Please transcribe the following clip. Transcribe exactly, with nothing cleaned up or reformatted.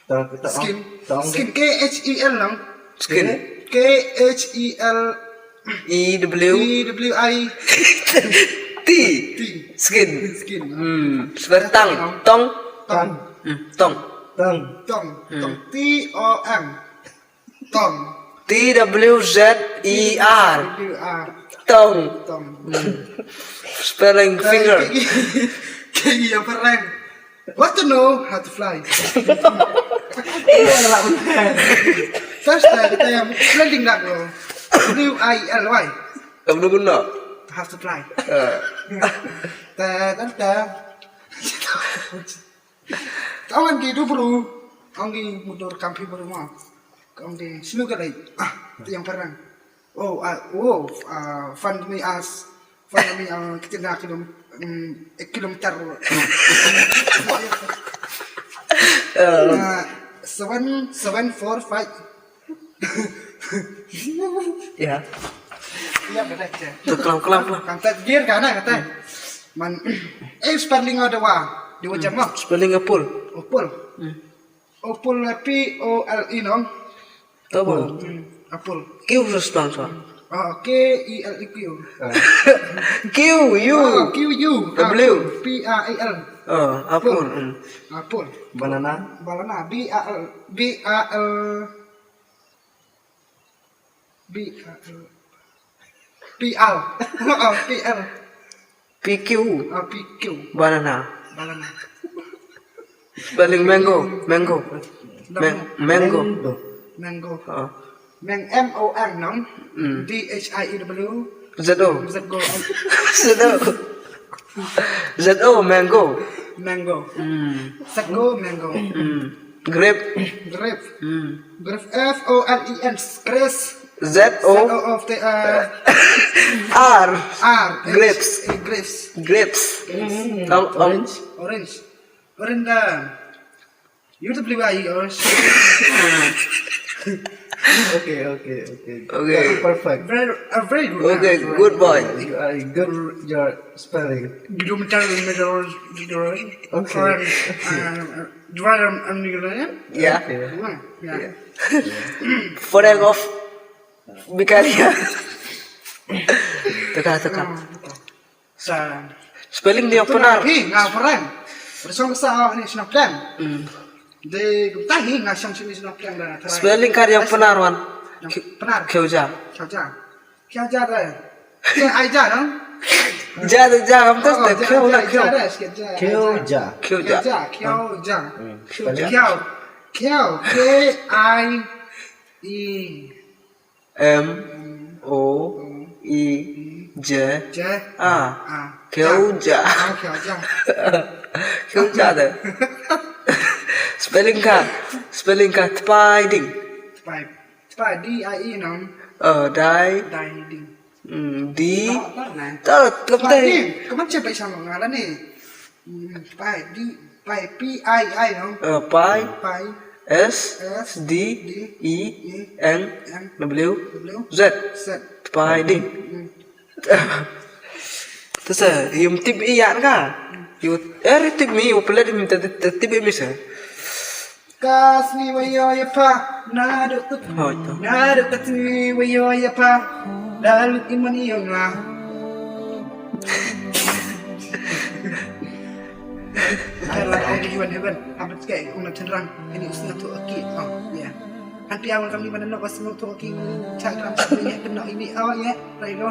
Tong, tong, skin. Tong. Skin, K H E L, no? Skin. K H E L E W. E W I. T. T. Skin. Skin. Hmm. Sebelah tang. Tong. Tong. Hmm. Tong. Tong. Tong. Hmm. Tong. T O N. Tong. T W Z E R. W R. Tong. Tong. Hmm. Spelling finger. Kaei, kaei, kaei yang pareng. Want to know how to fly. First time, kita yang landing dak lo. W I L Y. Kamu nunggu no? How to fly. Eh. Ta, ta, ta. Kawan ki tu bro. Ang ki mudur kampi bro ma. Ang ki sinu ka lai. Ah, tu yang parang. Oh, ah, oh, ah, fund me as, fund me, ah, kitin na kilom, mm, eh, kilometer. Ah, seven, seven, four, five. Ya. Ya, betul je. Tu kelam, kelam, kelam. Kan tak gear kan, kata. Man, eh, spelling ada wa. Dua jam lah. Spelling apple. Apple. Hmm. Apple, P O L E, no? Apple. Hmm, apple. Q response, wa. Ah, K E L E Q. Ah. Q U. Oh, Q U. W. Apple. P R A L. Oh, apple. Apple. Hmm. Apple. Banana. Banana. B A L. B A L. B R. Oh, P R. P Q. Ah, P Q. Banana. Banana. Spelling mango. Mango. Mango. Mango. Mango. Oh. Mang-, M O N, no? Mm. D H I E W. Z O. Z O. Z O. Z O, mango. Mango. Mm. Z O, mango. Mm. Grape. Grape. Mm. Grape, F O R E N, grace. Z O. Z O of the, uh, R. R. Grapes. H, uh, grapes. Grapes. Mm. Orange. Orange. Orange, uh, U W I, orange. Okay, okay, okay. Okay. That's perfect. Very, uh, very good. Okay, good boy. You are good. Your spelling. Kilometer, meter, meter. Okay. Dry and, and, and, yeah. Okay. Yeah. Yeah. Foreign of Bikaria. Teka, teka. Sa spelling dia benar. Hi, nga pernah. Bersong sa ni sino plan. Hmm. De kumta hi nga sang sini sino plan da. Spelling ka dia benar, wan. Yang benar. Kheuja. Kheuja. Kheuja da. Kheuja, no? Ja da, ja, kam tas da, kheu na, kheu. Kheuja. Kheuja. Kheuja. Kheuja. Kheu. Kheu. K I E M O E J A. Kheuja. Kheuja da. Spelling ka, spelling ka tpai ding. Tpai, tpai, D I E, no? Oh, dai. Dai ding. Hmm, di. Ta, ta, ta. Pai ding. Kaman check pai sama ngala ni. Hmm, pai di, pai, P I I, no? Uh, pai. Pai. S, S, D, D, E, E, N, N, W, W, Z. Z. Pai ding. Hmm. Tu sa, yum tip i yan ka. Yu, eh, tip mi, yu pelet mi, ta, ta, tip mi sa. Kasni wa yo ya pa, na do kut, na do kut ni wa yo ya pa, lalu iman iyo la. Kala ai di wan heaven, amat kai una tenrang, ini usna tu aki, oh, ya. Anti awal kami mana nak wasna tu aki, cakram sini ya, kena ini, oh, ya, right, no.